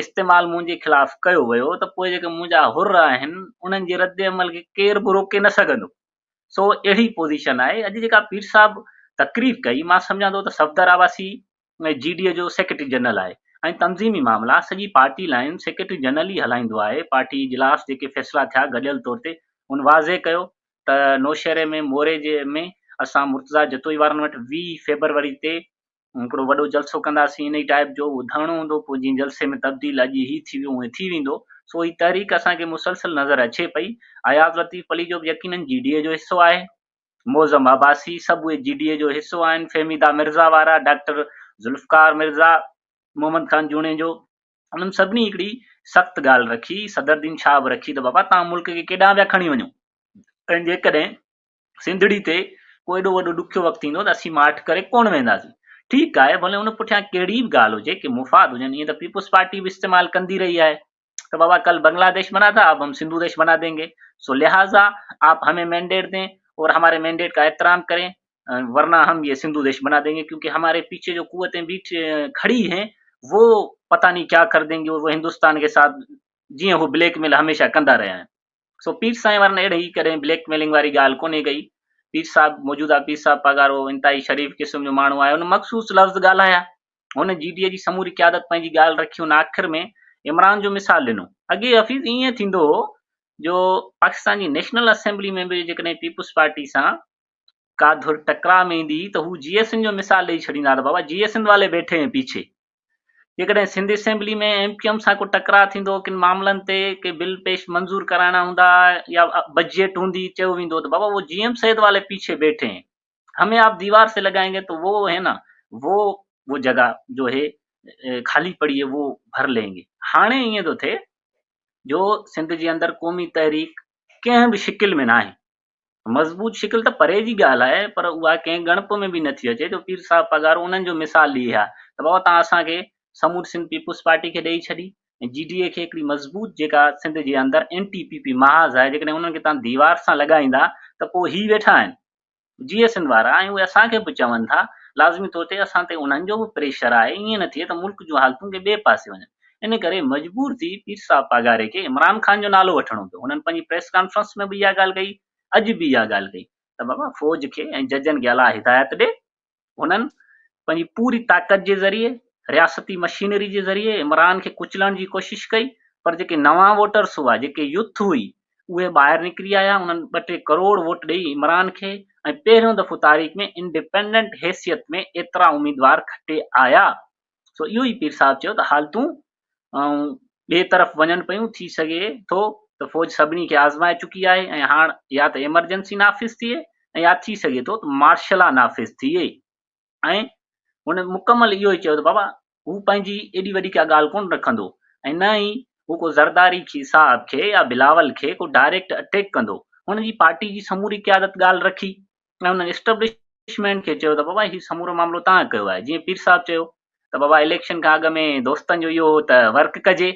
استعمال منهنجي خلاف ڪيو ويو ته پوء جيڪي منهنجا حر آهن انهن جي رد عمل کي ڪير به روڪي نه سگهندو. سو اهڙي پوزيشن آهي. اڄ جيڪا پير صاحب تقرير ڪئي مان سمجهان ٿو ته صفدر عباسي جي ڊي اي جو سيڪريٽري جنرل آهي ۽ تنظيمي معاملا سڄي پارٽي لائين سيڪريٽري جنرل ئي هلائيندو آهي. پارٽي اجلاس جيڪي فيصلا ٿيا گڏيل طور تي هن واضح ڪيو ته نوشهري ۾ موري جي ۾ اسان مرتضيٰ جتوئي وارن وٽ 20 فيبروري تي هڪڙو وڏو جلسو ڪنداسين انهي ٽائيپ جو اهو ڌرڻو هوندو پوء جيئن جلسي ۾ تبديل اڄ هي ٿي ويو هونئن ٿي ويندو سو هي تحريڪ اسان کي مسلسل نظر اچي پئي اياز لطيف پليجو به يقينن جي ڊي اي جو حصو آهي معظم عباسي سڀ اهي جي ڊي اي جو حصو آهن فهميده مرزا وارا ڊاڪٽر ذوالفقار مرزا محمد خان جوڻيجو انهن سڀني هڪڙي سخت ڳالهه رکي صدر الدين شاهه به رکي ته بابا توهان ملڪ کي ڪيڏانهن پيا کڻي وڃو ۽ جيڪڏهن سنڌڙي تي ڪو ايڏو وڏو ڏکيو وقت ايندو ته اسين ماٺ ڪري ڪونه وينداسين. ٺيڪ آهي ڀلي ان پٺيان ڪهڙي به ڳالهه هجي ڪي مفاد هجن ائين ته پيپلز پارٽي به استعمال ڪندي رهي آهي ته بابا ڪل بنگلاديش بنا ٿا اب هم سنڌو ديش بنا دين گي سو لهٰذا آپ همين مينڊيٽ دين اور هماري مينڊيٽ کا احترام ڪرين ورنه هم يه سنڌو ديش بنا دين گي ڪيونڪه هماري پيڇي جو قوتين بيٺ کڙي هين وو پتا نهين ڪيا ڪر دين گي اور وو هندستان ڪي ساٿ جيئن هو بليڪ ميل هميشه ڪندا رهيا آهن. سو پير سائين وارن اهڙي ئي ڪڏهن بليڪ ميلنگ واري ڳالهه ڪونهي ڪئي. پير صاحب موجوده پير صاحب پاڳارو انتهائي شريف قسم جو ماڻهو آهي. هن مخصوص لفظ ڳالهايا. هن جي ڊي اي جي سموري قيادت پنهنجي ڳالهه رکي. هن آخر ۾ عمران جو مثال ڏنو. اڳي حفيظ ائين ٿيندو هو جو پاڪستان جي نيشنل اسيمبلي ۾ به جيڪڏهن پيپلز پارٽي سان ڪا ڌر ٽڪراء ۾ ايندي هئي ته هو جي ايس سنڌ جو مثال ڏئي ڇڏيندا ته بابا جي ايس سنڌ والي بيٺي هين پيڇي. جيڪڏهن Sindh assembly ۾ M Q M سان ڪو ٽڪراء ٿيندو، ڪن معاملن تي ڪي بل پيش منظور ڪرائڻا هوندا يا بجيٽ هوندي، چيو ويندو ته بابا وو جي ايم سيد والي پيڇي بيٺي هين، همين آپ ديوار سي لگائين گي تو وو هي نا وو وو جگه جو هي خالي پڙي هي وو ڀر لين گي. هاڻي ائين ٿو ٿئي جو سنڌ جي اندر قومي تحريڪ ڪنهن به شڪل ۾ ناهي. مضبوط شڪل ته پري جي ڳالهه آهي پر اها ڪنهن ڳڻپ ۾ به نٿي اچي جو پير صاحب پاڳارو انهن جو مثال ڏئي ها ته بابا توهان اسان کي سموري سنڌ پيپلز پارٽي کي ڏئي ڇڏي ۽ جي ڊي اي کي هڪڙي مضبوط جيڪا سنڌ جي اندر اينٽي پي پي محاذ آهي جيڪڏهن انهن کي توهان ديوار سان لڳائيندا ته پوء هي ويٺا آهن جيئي سنڌ وارا ۽ اهي اسان کي به چون ٿا لازمي طور تي اسان تي انهن جو به پريشر آهي ائين نه ٿئي ته ملڪ جون حالتون ڪنهن ٻئي پاسي وڃن. ان ڪري مجبور ٿي پير صاحب پاڳاري کي عمران خان جو نالو وٺڻو پيو. هنن پنهنجي پريس ڪانفرنس ۾ به اها ڳالهه ڪئي، اڄ به اها ڳالهه ڪئي ته بابا فوج کي ۽ ججن کي الله هدايت ڏي. هنن پنهنجي پوري طاقت جي ذريعي، رياستي مشينري جي ذريعي عمران کي ڪچلڻ جي ڪوشش ڪئي پر جيڪي نوان ووٽرس هئا، جيڪي يوٿ هئي، اهي ٻاهر نڪري آيا، انهن ٻه ٽي ڪروڙ ووٽ ڏئي عمران کي ۽ پهريون دفعو تاريخ ۾ انڊيپينڊنٽ حيثيت ۾ ايترا اميدوار کٽي آيا. سو اهو ئي پير صاحب چيو ته حالتون ٻئي طرف وڃن پيون، ٿي سگهي ٿو ته فوج سڀني کي آزمائي چڪي آهي ۽ هاڻ يا ته ايمرجنسي نافذ ٿئي ۽ يا ٿي سگهي ٿو ته مارشلا نافذ ٿئي ۽ هن مڪمل اهو ئي چيو ته بابا هو پنهنجي ايڏي وڏي ڪا ڳالهه ڪونه رکندو ۽ نه ئي هو ڪو زرداري کي صاحب کي يا بلاول کي ڪو ڊائريڪٽ اٽيڪ ڪندو. هن جي پارٽي جي سموري قيادت ڳالهه رکي ۽ انهن اسٽبلشمينٽ کي چيو ته بابا هي سمورو معاملو توهان ڪيو آهي جيئن پير صاحب چيو ته بابا اليڪشن کان اڳ ۾ دوستن جو اهو هو ته ورڪ ڪجي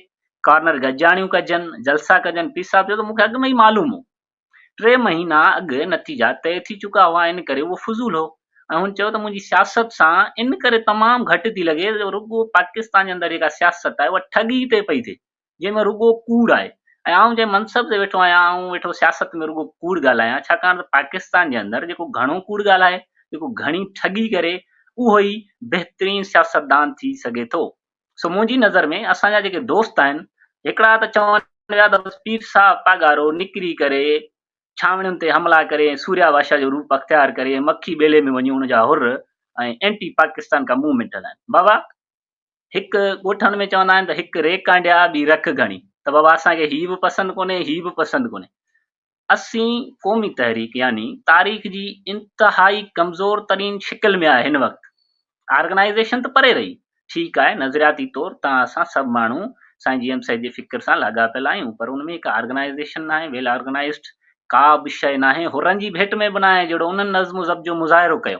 ڪارنر گڏجاڻيون ڪجن جلسا ڪجن پير صاحب چيو ته مون کي اڳ ۾ ئي معلوم هو ٽي مهينا اڳ نتيجا طئي ٿي چڪا هئا ان ڪري اهو فضول هو ۽ هن چيو ته منهنجي سياست سان ان ڪري تمام گهٽ ٿي لڳي جو رڳو پاڪستان جي اندر جيڪا سياست آهي اها ٺڳي تي پئي ٿئي جنهن ۾ رڳو ڪوڙ آهي ۽ آئون جنهن منصب تي ويٺو آهيان آئون ويٺو سياست ۾ رڳو ڪوڙ ڳالهايان ڇاڪاڻ ته پاڪستان جي اندر جيڪو گهڻو ڪوڙ ڳالهائي جيڪو گهڻي ٺڳي ڪري اهو ئي بهترين سياستدان ٿي سگهي ٿو سو منهنجي نظر ۾ اسان جا جيڪي دوست آهن هڪڙا ته چون ويا ته بس پير صاحب پاڳارو نڪري ڪري ڇانوڻين تي حملا ڪري ۽ سوريا بادشاهه جو روپ اختيار ڪري ۽ مکي ٻيلي ۾ وڃي ان جا حر ۽ اينٽي پاڪستان ڪا موومينٽ هلائن بابا هڪ ڳوٺن ۾ چوندا آهن ته هڪ ري ڪانڊيا ٻي رک گهڻي ته بابا اسان کي هي به پسند ڪونهي هي به پسند ڪونهي. اسين قومي تحريڪ يعني تاريخ جي انتهائي ڪمزور ترين شڪل ۾ آهي هن وقت. آرگنائيزيشن ته پري رهي. ٺيڪ آهي نظرياتي طور تان اسان سڀ ماڻهو سائين جي ايم سيد جي فڪر سان لاڳاپيل آهيون پر ان ۾ هڪ آرگنائيزيشن ناهي ويل آرگنائيزڊ ڪا به شيء ناهي حرن جي ڀيٽ ۾ به ناهي جهڙو انهن نظم و ضبط جو مظاهرو ڪيو.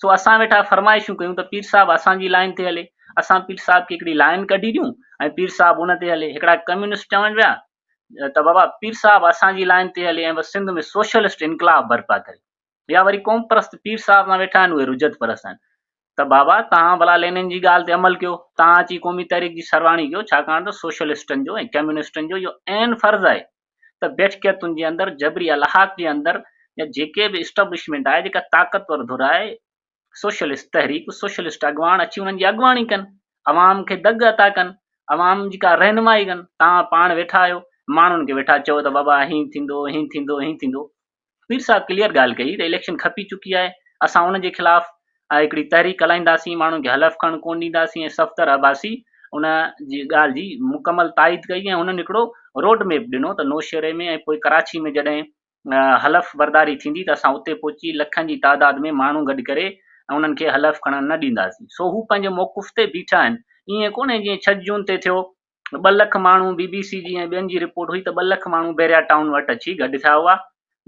سو اسان ويٺا فرمائشون ڪيون ته پير صاحب اسان جي لائين تي هلي، اسان پير صاحب کي هڪڙي لائين ڪڍي ڏيون ۽ پير صاحب ان تي هلي. هڪڙا ڪميونسٽ چون پيا ته بابا پير صاحب اسان جي لائين تي هلي ۽ بس سنڌ ۾ سوشلسٽ انقلاب برپا ڪري. يا وري قومپرست پير صاحب سان ويٺا آهن اهي رجعت پرست آهن ته بابا توهان ڀلا لينن جي ڳالهه تي عمل ڪيو، توهان اچي قومي تحريڪ جي سرواڻي ڪيو ڇاڪاڻ ته سوشلسٽن جو ۽ ڪميونسٽن جو اهو عين فرض آهي ته بيٺڪيتن جي اندر جبري الحاق جي اندر يا جيڪي به اسٽبلشمينٽ آهي جيڪا طاقتور ڌر آهي سوشلسٽ تحريڪ سوشلسٽ اڳواڻ اچي انهن جي اڳواڻي ڪن عوام کي دڳ عطا ڪن عوام جي ڪا رهنمائي ڪن توهان پاڻ ويٺا آهيو ماڻهن کي ويٺا چئو ته بابا هين ٿيندو هين ٿيندو هين ٿيندو پير صاحب ڪليئر ڳالهه ڪئي ته اليڪشن کپي چڪي آهي اسان ان جي خلاف هڪڙي تحريڪ هلائينداسين ماڻهن کي حلف کڻڻ ڪونه ڏينداسين ۽ صفدر عباسي ان جي ڳالهه جي مڪمل تائيد ڪئي ۽ هنن هڪڙو روڊ ميپ ڏنو ته نوشهري ۾ ۽ پوء ڪراچي ۾ جڏهن حلف برداري ٿيندي ته اسان اتي پهچي لکن جي تعداد ۾ ماڻهو گڏ ڪري ۽ انهن کي حلف کڻڻ نه ڏينداسين سو هو پنهنجي موقف تي بيٺا آهن ائين ڪونهي جيئن 6 جون تي ٿيو 2 لک ماڻهو بي بي سي جي ۽ ٻين جي رپورٽ هئي ته 2 لک ماڻهو بحريا ٽائون وٽ اچي گڏ ٿيا هئا.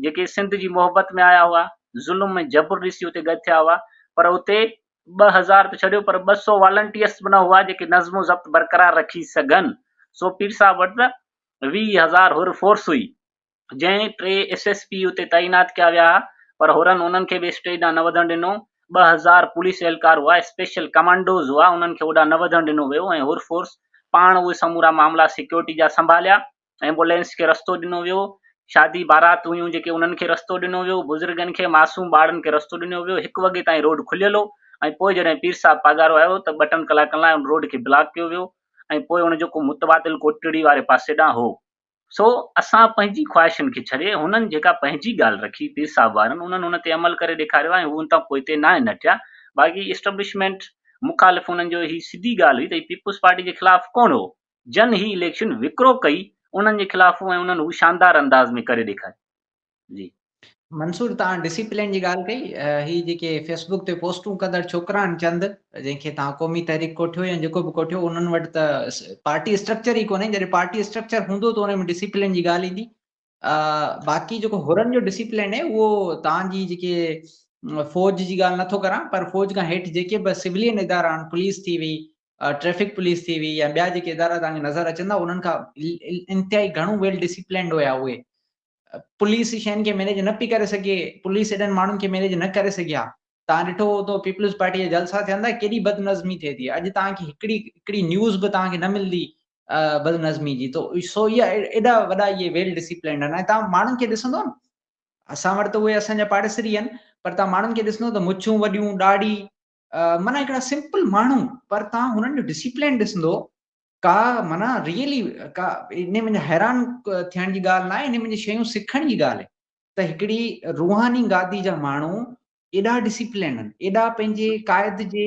جيڪي سنڌ جي محبت ۾ آيا هئا، ظلم ۽ جبر ڏسي اتي گڏ ٿيا هئا، پر اتي 2000 ته ڇڏيو پر 200 والنٽيئرس به نه هئا جيڪي نظم و ضبط برقرار رکي سگهن. سو پير صاحب وٽ ته 20,000 حر فورس هئي، جنهن ٽي ايس ايس پي اتي تعينات ڪيا ويا ها پر حرن انهن کي به اسٽيج ڏانهن نه وڌڻ ڏنو، 2000 پوليس اهلڪار هئا، اسپيشل ڪمانڊوز هئا، انهن کي اوڏانهن نه وڌڻ ڏنو ويو ۽ حر فورس پاڻ اهي سمورا معاملا سيڪيورٽي جا سنڀاليا، ايمبولينس کي رستو ڏنو ويو، شادي بارات هيون جيڪي انهن کي رستو ڏنو ويو، بزرگن کي، معصوم ٻارڙن کي رستو ڏنو ويو، هڪ وڳي تائين روڊ کليل هو ۽ پوء جڏهن پير صاحب پاڳارو آيو ته ٻه ٽن ڪلاڪن لاء ان روڊ کي بلاڪ ڪيو ويو ۽ پوء ان جو ڪو متبادل ڪوٽڙي واري پاسي ڏانهن هو. سو اسان پنهنجي خواهشن کي ڇڏي هنن جيڪا پنهنجي ڳالهه رکي پير صاحب وارن انهن ان تي عمل ڪري ڏيکاريو آهي ۽ هو ان تان پوئتي ناهن هٽيا. باقي اسٽبلشمينٽ مخالف انهن جو هي سڌي ڳالهه هئي ته هي پيپلز پارٽي جي خلاف ڪونه هو جن هي اليڪشن وڪرو ڪئي انهن جي خلاف هو ۽ انهن هو شاندار انداز ۾ ڪري ڏيکاريو. جي. منصور توهان ڊسيپلين جي ڳالهه ڪئي هي جيڪي فيسبوڪ تي پوسٽون ڪندڙ ڇوڪرا آهن چند جنهن کي توهان قومي تحريڪ ڪوٺيو يا جيڪو به ڪوٺيو انهن وٽ ته پارٽي اسٽرڪچر ئي ڪونهي جڏهن پارٽي اسٽرڪچر هوندو ته ان ۾ ڊسيپلين جي ڳالهه ايندي باقي جيڪو حرن جو ڊسيپلين آهي اهو توهان جي جيڪي فوج جي ڳالهه نٿو ڪران پر فوج کان هيٺ جيڪي به سولين ادارا آهن پوليس ٿي وئي ٽريفڪ پوليس ٿي وئي يا ٻيا جيڪي ادارا توهان کي نظر اچن ٿا انهن کان انتهائي گهڻو ويل ڊسيپلينڊ هيا اهي پوليس شين کي مينيج نه پئي ڪري سگهي، پوليس ايڏن ماڻهن کي مينيج نه ڪري سگهي ها. توهان ڏٺو هوندو پيپلز پارٽي جا جلسا ٿين ٿا ڪيڏي بدنظمي ٿئي ٿي. اڄ توهان کي هڪڙي هڪڙي نيوز به توهان کي نه ملندي بدنظمي جي تو سو اها ايڏا وڏا اهي ويل ڊسيپلينڊ آهن ۽ توهان ماڻهن کي ڏسندو نه اسان وٽ ته اهي اسان جا پاڙيسري آهن پر توهان ماڻهن کي ڏسندو ته مڇون وڏيون ڏاڙهي معنيٰ هڪڙا سمپل ماڻهو پر توهان هنن جو ڊسيپلين ڏسندو ڪا معنيٰ ريئلي ڪا انهي منجهه حيران ٿيڻ جي ڳالهه ناهي، انهي منجهه شيون سکڻ جي ڳالهه آهي ته هڪڙي روحاني گادي جا ماڻهو ايڏا ڊسيپلين آهن، ايڏا پنهنجي قائد جي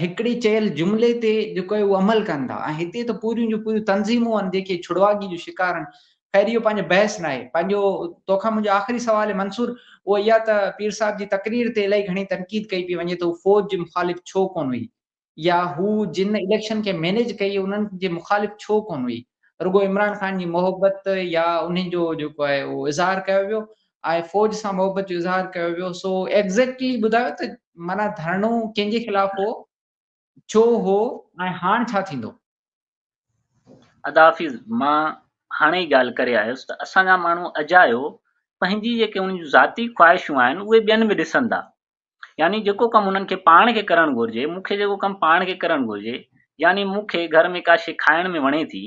هڪڙي چيل جملي تي جيڪو آهي اهو عمل ڪن ٿا ۽ هتي ته پوريون جون پوريون تنظيمون آهن جيڪي ڇڙواڳي جو شڪار آهن. خير اهو پنهنجو بحث ناهي. پنهنجو توکان منهنجو آخري سوال آهي منصور اهو اها ته پير صاحب جي تقرير تي الائي گهڻي تنقيد ڪئي پئي وڃي ته هو فوج جي مخالف ڇو ڪونه هئي؟ يا هو جن اليڪشن کي مينيج ڪئي انهن جي مخالف ڇو ڪونه هئي؟ رڳو عمران خان جي محبت يا انهن جو جيڪو آهي اهو اظهار ڪيو ويو ۽ فوج سان محبت جو اظهار ڪيو ويو سو ايگزيڪٽلي ٻڌايو ته معنيٰ ڌرڻو ڪنهن جي خلاف هو ڇو هو ۽ هاڻ ڇا ٿيندو؟ ادا حفيظ مان هاڻي ئي ڳالهه ڪري آيس ته اسان جا ماڻهو اجايو پنهنجي جيڪي انهن جون ذاتي خواهشون آهن اهي ٻين ۾ ڏسن ٿا يعني جيڪو ڪم انهن کي پاڻ کي ڪرڻ گهرجي، مون کي جيڪو ڪم پاڻ کي ڪرڻ گهرجي، يعني مون کي گهر ۾ ڪا شيء کائڻ ۾ وڻي ٿي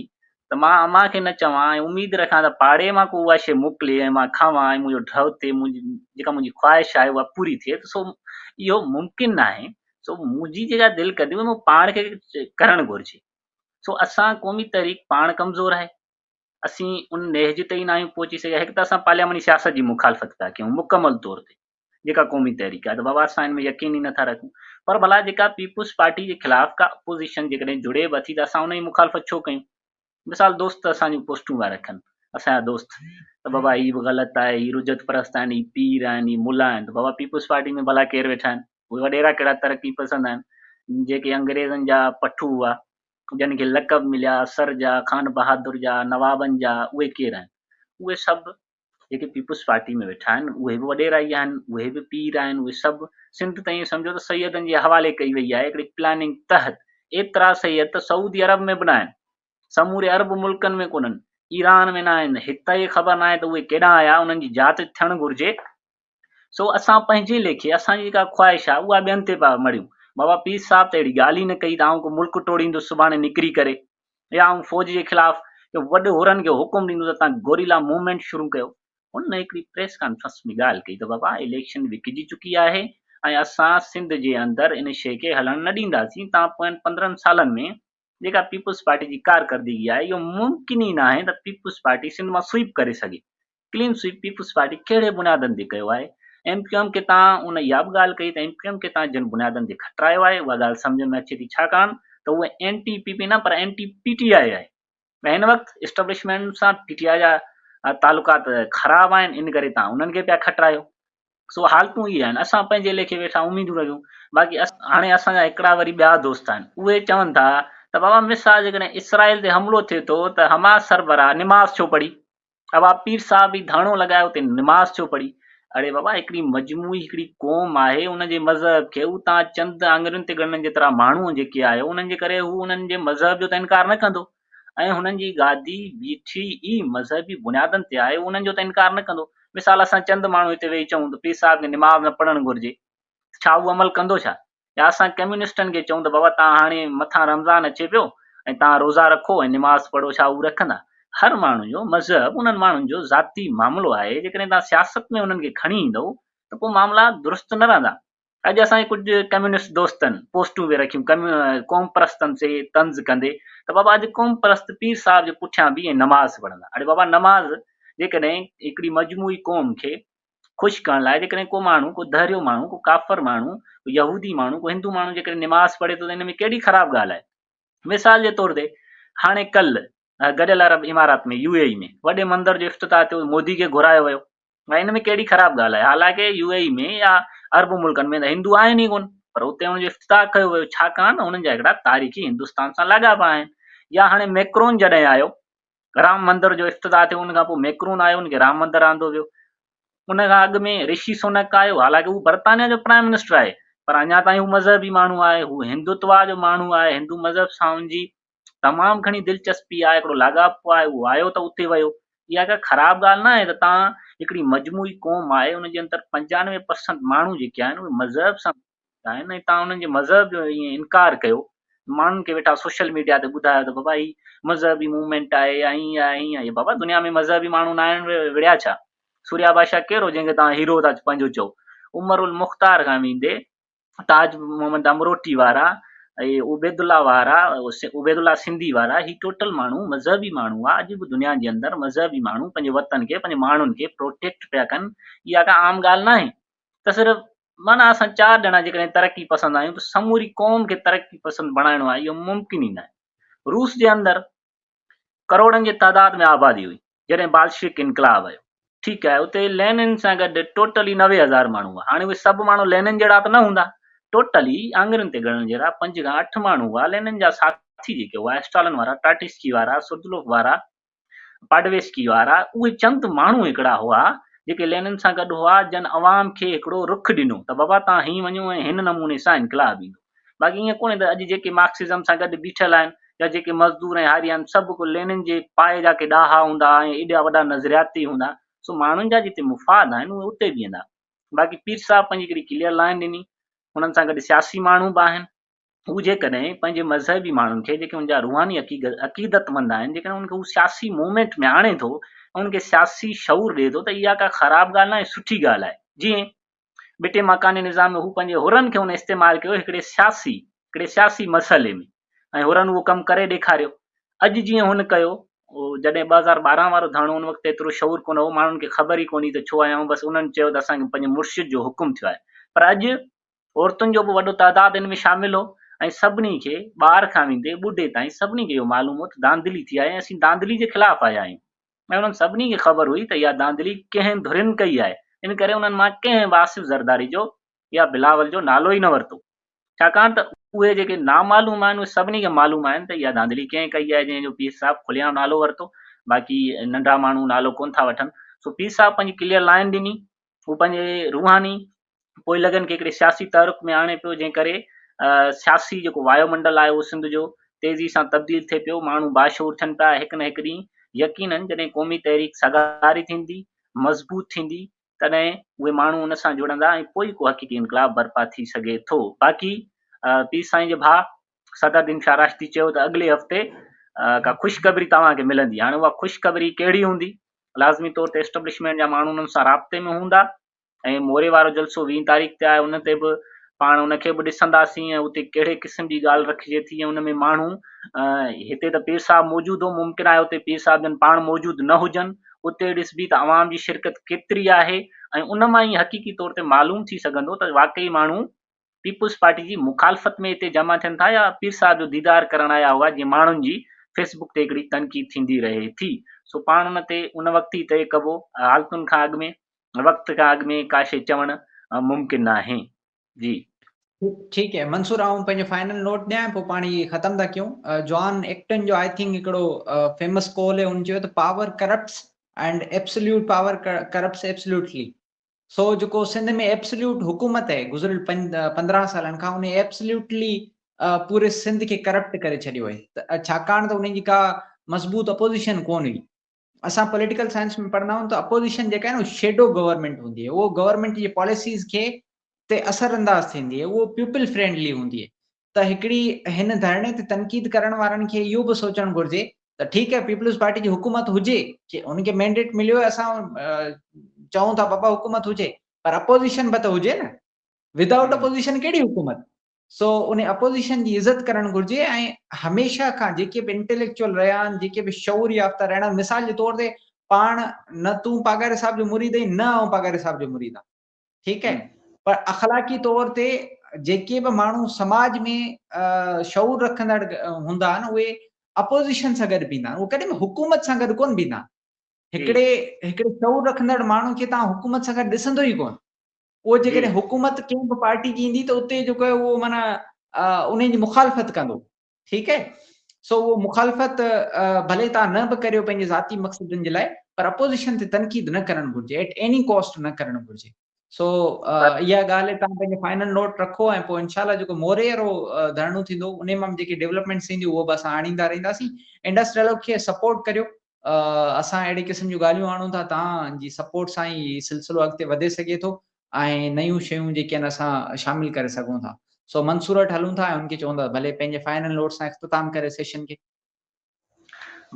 ته مان امان کي نه چوان ۽ اميد رکان ته پاڙي مان ڪو اها شيء موڪلي ۽ مان کاوان ۽ منهنجو ڍؤ ٿئي، منهنجي جيڪا منهنجي خواهش آهي اها پوري ٿئي ته سو اهو ممڪن ناهي، سو منهنجي جيڪا دل ڪندي اها مون پاڻ کي ڪرڻ گهرجي. سو اسان قومي تحريڪ پاڻ ڪمزور آهي. اسين ان نهج تي ئي ناهيون پهچي سگهيا، هڪ ته اسان پارلياماني سياست جي مخالفت پيا ڪيون مڪمل طور تي. جيڪا قومي تحريڪ آهي ته بابا اسان ان ۾ يقين ئي نٿا رکون پر ڀلا جيڪا پيپلز پارٽي جي خلاف ڪا اپوزيشن جيڪڏهن جڙي به ٿي ته اسان ان جي مخالفت ڇو ڪيون مثال دوست اسان جون پوسٽون پيا رکن اسان جا دوست ته بابا هي به غلط آهي هي رجعت پرست آهن هي پير آهن هي ملا آهن ته بابا پيپلز پارٽي ۾ ڀلا ڪير ويٺا آهن اهي وڏيرا ڪهڙا ترقي پسند آهن جيڪي انگريزن جا پٺو هئا جن کي لقب مليا سر جا خان بهادر جا نوابن جا اهي ڪير آهن اهي سڀ جيڪي پيپلز پارٽي ۾ ويٺا آهن اهي به وڏيرا ئي آهن، اهي به پير آهن، اهي سڀ سنڌ ته ائين سمجهو ته سيدن جي حوالي ڪئي وئي آهي هڪڙي پلاننگ تحت، ايترا سيد ته سعودي عرب ۾ به ناهن، سموري عرب ملڪن ۾ ڪونهن، ايران ۾ ناهن، هت ئي خبر ناهي ته اهي ڪيڏانهن آيا، انهن جي جاچ ٿيڻ گهرجي. سو اسان پنهنجي ليکي اسان جي جيڪا خواهش آهي اها ٻين تي پيا مڙهيون. بابا پير صاحب ته اهڙي ڳالهه ئي نه ڪئي ته آئون ڪو ملڪ ٽوڙيندس سڀاڻي نڪري ڪري يا آئون فوج جي خلاف وڏ حرن کي حڪم ڏيندس ته توهان گوريلا موومينٽ شروع ڪيو. هن هڪڙي پريس ڪانفرنس ۾ ڳالهه ڪئي ته بابا اليڪشن وڪجي چڪي آهي ۽ اسان سنڌ جي اندر ان شيء کي هلڻ نه ڏينداسين، توهان پوين 15 سالن ۾ جيڪا پيپلز پارٽي جي ڪارڪردگي آهي اهو ممڪن ئي ناهي ته پيپلز پارٽي سنڌ مان سوئيپ ڪري سگهي. ڪلين سوئيپ پيپلز پارٽي ڪهڙي بنيادن تي ڪيو آهي؟ ايم ڪيو ايم کي تان ان اها به ڳالهه ڪئي ته ايم ڪيو ايم کي تان جن بنيادن تي کٽرايو آهي اها ڳالهه سمجهه ۾ اچي ٿي ڇاڪاڻ ته اهو اين ٽي پي پي نه پر اين ٽي پي ٽي آء آهي ۽ هن وقت اسٽبلشمينٽ سان پي ٽي آء جا تعلقات خراب آهن ان ڪري تان انهن کي پيا کٽرايو. سو حالتون اهي آهن اسان پنهنجي ليکي ويٺا اميدون رکيون باقي هاڻي اسان جا هڪڙا وري ٻيا دوست آهن اهي چون ٿا ته بابا مثال جيڪڏهن اسرائيل تي حملو ٿئي ٿو ته حماس سربراهه نماز ڇو پڙهي؟ ابا پير صاحب هي ڌرڻو لڳايو اتي نماز ڇو پڙهي؟ اڙي بابا هڪڙي مجموعي هڪڙي قوم آهي ان جي مذهب کي هو تان چند آڱرين تي ڳڻڻ جيترا ماڻهو جيڪي آهيو انهن جي ڪري هو انهن جي مذهب جو ته انڪار نه ڪندو ۽ هنن جي گادي بيٺي ئي مذهبي بنيادن تي آهي انهن جو ته انڪار نه ڪندو مثال اسان چند ماڻهو هتي ويهي چئون ته پير صاحب کي نماز نه پڙهڻ گهرجي ڇا هو عمل ڪندو ڇا؟ يا اسان ڪميونسٽن کي چئون ته بابا توهان هاڻي مٿان رمضان اچي پيو ۽ توهان روزا رکو ۽ نماز پڙهو ڇا هو رکندا؟ هر ماڻهو جو مذهب انهن ماڻهن جو ذاتي معاملو آهي جيڪڏهن توهان سياست ۾ انهن کي کڻي ايندؤ ته پوء معاملا درست نه رهندا. اڄ اسان جي ڪجهه ڪميونسٽ دوستن پوسٽون به رکيون قوم پرستن تي طنز ڪندي ته بابا اڄ قوم پرست پير صاحب جي پٺيان بيهي ۽ نماز پڙهندا. اڙي بابا نماز جيڪڏهن هڪڙي مجموعي قوم کي خوش ڪرڻ لاء جيڪڏهن ڪو ماڻهو، ڪو دهريو ماڻهو، ڪو ڪافر ماڻهو، ڪو يهودي ماڻهو، ڪو هندو ماڻهو جيڪڏهن نماز پڙهي ٿو ته ان ۾ ڪهڙي خراب ڳالهه آهي؟ مثال جي طور تي هاڻي ڪلهه گڏيل عرب امارات ۾، يو اي اي ۾، وڏي مندر جو افتتاح ٿيو، مودي کي گهرايو ويو، ۽ ان ۾ ڪهڙي خراب ڳالهه آهي؟ حالانڪه يو اي اي ۾ يا عرب ملڪن ۾ ته هندو آهن ئي ڪونه، پر اتي ان جو افتتاح ڪيو ويو، ڇاڪاڻ ته انهن جا هڪڙا تاريخي هندستان سان لاڳاپا آهن. يا هاڻي ميڪرون جڏهن آيو، رام مندر جو افتتاح ٿيو ان کان پوء ميڪرون آيو ان کي رام مندر آندو ويو ان کان اڳ ۾ رشي سونڪ آيو حالانڪه هو برطانيا جو پرائم منسٽر آهي پر اڃا تائين هو مذهبي ماڻهو آهي هو هندوتوا جو ماڻهو آهي هندو مذهب سان ان جي تمام گهڻي دلچسپي آهي هڪڙو لاڳاپو آهي اهو آيو ته اتي ويو اها ڪا خراب ڳالهه نه آهي ته تان هڪڙي مجموعي قوم آهي ان جي اندر 95 پرسنٽ ماڻهو جيڪي آهن اهي مذهب سان آهن ۽ توهان انهن جي مذهب جو ائين انڪار ڪيو ماڻهن کي ويٺا سوشل ميڊيا تي ٻڌايو ته بابا هي مذهبي موومينٽ آهي يا ائين آهي ائين آهي بابا دنيا ۾ مذهبي ماڻهو نه آهن وڙهيا ڇا سوريا بادشاهه ڪير هو جنهن کي توهان هيرو ٿا پنهنجو چئو عمر المختار کان ويندي تاج محمد امروٽي وارا ۽ عبيد الله وارا عبيد الله سنڌي وارا هي ٽوٽل ماڻهو مذهبي ماڻهو هئا اڄ به دنيا جي اندر مذهبي ماڻهو پنهنجي وطن کي پنهنجي ماڻهن کي پروٽيڪٽ پيا ڪن اها ڪا عام ڳالهه ناهي ته صرف معنيٰ اسان چار ڄڻا جيڪڏهن ترقي پسند آهيون ته سموري قوم کي ترقي پسند بڻائڻو آهي اهو ممڪن ئي ناهي. روس جي اندر ڪروڙن جي تعداد ۾ آبادي هئي جڏهن بالشويڪ انقلاب آيو ٺيڪ آهي اتي لينن سان گڏ ٽوٽلي 90,000 ماڻهو هئا هاڻي اهي سڀ ماڻهو لينن جهڙا ته نه هوندا ٽوٽلي آڱرين تي ڳڻڻ جهڙا پنج کان اٺ ماڻهو هئا لينن جا ساٿي جيڪي هئا اسٽالن وارا ٽراٽسڪي وارا سردلوف وارا پاڊويسڪي وارا اهي چند ماڻهو هڪڙا هئا جيڪي لينن سان گڏ هئا جن عوام کي هڪڙو رخ ڏنو ته بابا توهان هيئن وڃو ۽ هن نموني سان انقلاب ايندو باقي ائين ڪونهي ته اڄ جيڪي مارڪسزم سان گڏ بيٺل آهن يا جيڪي مزدور ۽ هاري آهن سڀ ڪو لينن جي پائي جا ڪي ڏاها هوندا ۽ ايڏا وڏا نظرياتي هوندا سو ماڻهن جا جتي مفاد آهن اهي اتي بيهندا باقي پير صاحب پنهنجي هڪڙي ڪليئر لائن ڏني انهن سان گڏ سياسي ماڻهو به آهن هو جيڪڏهن پنهنجي مذهبي ماڻهن کي جيڪي ان جا روحاني عقيدتمند آهن جيڪڏهن انهن کي هو سياسي موومينٽ ۾ آڻي ٿو ۽ انهن کي سياسي شعور ڏئي ٿو ته اها ڪا خراب ڳالهه ناهي سٺي ڳالهه آهي جيئن ٻٽي مڪاني نظام ۾ هو پنهنجي حرن کي هن استعمال ڪيو هڪڙي سياسي هڪڙي سياسي مسئلي ۾ ۽ حرن اهو ڪم ڪري ڏيکاريو اڄ جيئن هن ڪيو جڏهن 2012 وارو ڌرڻو ان وقت ايترو شعور ڪونه هو ماڻهن کي خبر ئي ڪونهي ته ڇو آيا آهيون بس انهن چيو ته اسان کي پنهنجي مرشد جو حڪم ٿيو آهي پر اڄ عورتن جو به وڏو تعداد ان ۾ شامل هو ۽ سڀني کي ٻار کان ويندي ٻڍي تائين سڀني کي اهو معلوم هو ته ڌانڌلي ٿي آهي ۽ اسين ڌانڌلي جي خلاف آيا آهيون ۽ انهن سڀني کي خبر هئي ته اها ڌانڌلي ڪنهن ڌرين ڪئي آهي ان ڪري انهن مان ڪنهن به آصف زرداري جو يا بلاول جو نالو ئي نه ورتو ڇاڪاڻ ته اهي جيڪي نامعلوم آهن اهي سڀني کي معلوم آهن ته اها ڌانڌلي ڪنهن ڪئي آهي جنهن جو پير صاحب کليعام نالو ورتو باقي ننڍا ماڻهو نالو ڪونه ٿا وٺن سو پير صاحب پنهنجي ڪليئر لائن ڏني هو پنهنجي روحاني پوئلڳن کي هڪڙي سياسي تحرڪ ۾ آڻي پيو جنهن ڪري سياسي جيڪو وايو منڊل آهي اهو سنڌ جو تيزي سان تبديل ٿئي پيو ماڻهو باشعور ٿين پيا هڪ نه هڪ ڏينهن يقينن جڏهن قومي تحريڪ سگهاري ٿيندي مضبوط ٿيندي تڏهن اهي ماڻهو ان سان جڙندا ۽ پوء ڪو حقيقي انقلاب برپا ٿي سگهي ٿو باقي پير سائين جي ڀاء صدر الدين شاهه راشدي چيو ته اڳلي هفتي ڪا خوشخبري توهان کي ملندي هاڻي اها خوشخبري ڪهڙي هوندي لازمي طور تي اسٽبلشمينٽ جا ماڻهو انهن سان رابطي ۾ هوندا ۽ موري وارو جلسو 20 تاريخ تي آهي ان تي به پاڻ ان کي به ڏسنداسين ۽ اتي ڪهڙي قسم جي ڳالهه رکجي ٿي ۽ ان ۾ ماڻهو هتي ته پير صاحب موجود هو ممڪن آهي اتي پير صاحب جن پاڻ موجود نه هجن اتي ڏسبي ته عوام جي شرڪت ڪيتري آهي ۽ ان مان ئي حقيقي طور تي معلوم ٿي سگهندو ته واقعي ماڻهو پيپلز پارٽي جي مخالفت ۾ هتي جمع ٿين ٿا يا پير صاحب جو ديدار ڪرڻ آيا هئا جيئن ماڻهن جي فيس بڪ تي هڪڙي تنقيد ٿيندي رهي ٿي سو پاڻ ان تي ان وقت ئي طئي ڪبو حالتن کان اڳ ۾ وقت کان اڳ ۾ ڪا شيء چوڻ ممڪن ناهي جي. ٺيڪ اهي منصور آئون پنهنجو فائنل نوٽ ڏيان پوء پاڻ هي ختم ٿا ڪيون جان ايڪٽن جو I think هڪڙو فيمس ڪول اهي ان چيو ته power corrupts And absolute power corrupts absolutely. سو جيڪو سنڌ ۾ ايبسليوٽ حڪومت آهي گذريل 15 سالن کان ان ايبسليوٽلي پوري سنڌ کي ڪرپٽ ڪري ڇڏيو آهي ته ڇاڪاڻ ته ان جي ڪا مضبوط اپوزيشن ڪون هئي. اسان پوليٽيڪل سائنس ۾ پڙهندا آهيون ته اپوزيشن جيڪا آهي نه شيڊو گورنمينٽ هوندي آهي، اهو گورنمينٽ جي پاليسيز کي تي اثر انداز ٿيندي آهي، اهو پيپل فرينڊلي هوندي آهي. ته هڪڙي هن ڌرڻي تي تنقيد ڪرڻ وارن کي اهو به سوچڻ گهرجي ته ٺيڪ آهي پيپلز پارٽي جي حڪومت هجي، ان کي مينڊيٽ مليو آهي، اسان چئون ٿا بابا حڪومت هجي، پر اپوزيشن به ته هجي نه، ودائوٽ اپوزيشن ڪهڙي حڪومت؟ سو ان اپوزيشن جي عزت ڪرڻ گهرجي ۽ هميشه کان جيڪي به انٽيليڪچوئل رهيا آهن، جيڪي به شعور يافته رهيا آهن، مثال جي طور تي پاڻ نه تون پاڳاري صاحب جو مريد آهين نه آئون پاڳاري صاحب جو مريد آهيان، ٺيڪ آهي، پر اخلاقي طور تي جيڪي به ماڻهو سماج ۾ شعور رکندڙ هوندا آهن اهي اپوزيشن سان گڏ بيهندا آهن، اهي ڪڏهن به حڪومت سان گڏ ڪونه بيهندا آهن. هڪڙي هڪڙي شعور رکندڙ ماڻهو کي توهان حڪومت سان گڏ ڏسندو ئي ڪونه. اهو جيڪڏهن حڪومت ڪنهن به پارٽي جي ايندي ته اتي جيڪو آهي اهو معنيٰ ان جي مخالفت ڪندو، ٺيڪ آهي. سو اهو مخالفت ڀلي توهان نه به ڪريو پنهنجي ذاتي مقصدن جي لاء، پر اپوزيشن تي تنقيد نه ڪرڻ گهرجي، ايٽ ايني ڪاسٽ نه ڪرڻ گهرجي. سو اها ڳالهه توهان پنهنجو فائنل نوٽ رکو ۽ پوء انشاء الله جيڪو موري وارو ڌرڻو ٿيندو ان مان جيڪي ڊولپمينٽس ٿينديون اهو به اسان آڻيندا رهنداسين. انڊس ڊائلاگ کي سپورٽ ڪريو، اسان اهڙي قسم جون ڳالهيون آڻون ٿا، توهان جي سپورٽ سان ئي هي سلسلو اڳتي وڌي سگهي ٿو ۽ نيون شيون جيڪي آهن اسان شامل ڪري سگهون ٿا. سو منصور وٽ هلون ٿا ۽ ان کي چون ٿا ڀلي پنهنجي فائنل نوٽ سان اختتام ڪري سيشن کي.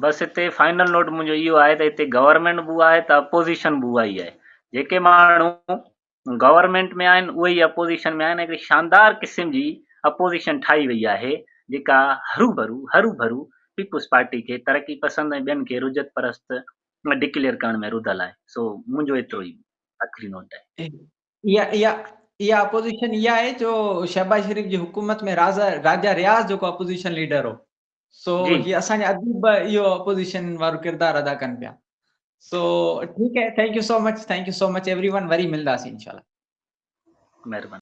بس هتي فائنل نوٽ منهنجو اهو آهي ته هتي گورنمينٽ به اها آهي ته اپوزيشن به اها ئي آهي. جيڪي ماڻهو گورنمينٽ ۾ آهن اهي ئي اپوزيشن ۾ آهن ۽ هڪڙي شاندار قسم جي اپوزيشن ٺاهي وئي آهي جيڪا هروڀرو هروڀرو پيپلز پارٽي کي ترقي پسند ۽ ٻين کي رجعت پرست ڊڪليئر ڪرڻ ۾ رڌل آهي. سو منهنجو ايترو ئي آخري نوٽ آهي. اها اها اها اپوزيشن اها آهي جو شهباز شريف جي حڪومت ۾ راجا راجا رياض جيڪو اپوزيشن ليڊر هو سو هي اسان جا اديب به اهو اپوزيشن وارو ڪردار ادا ڪن پيا. سو ٺيڪ آهي، thank you so much, thank you so much everyone, وري ملنداسين انشاء الله. مهرباني.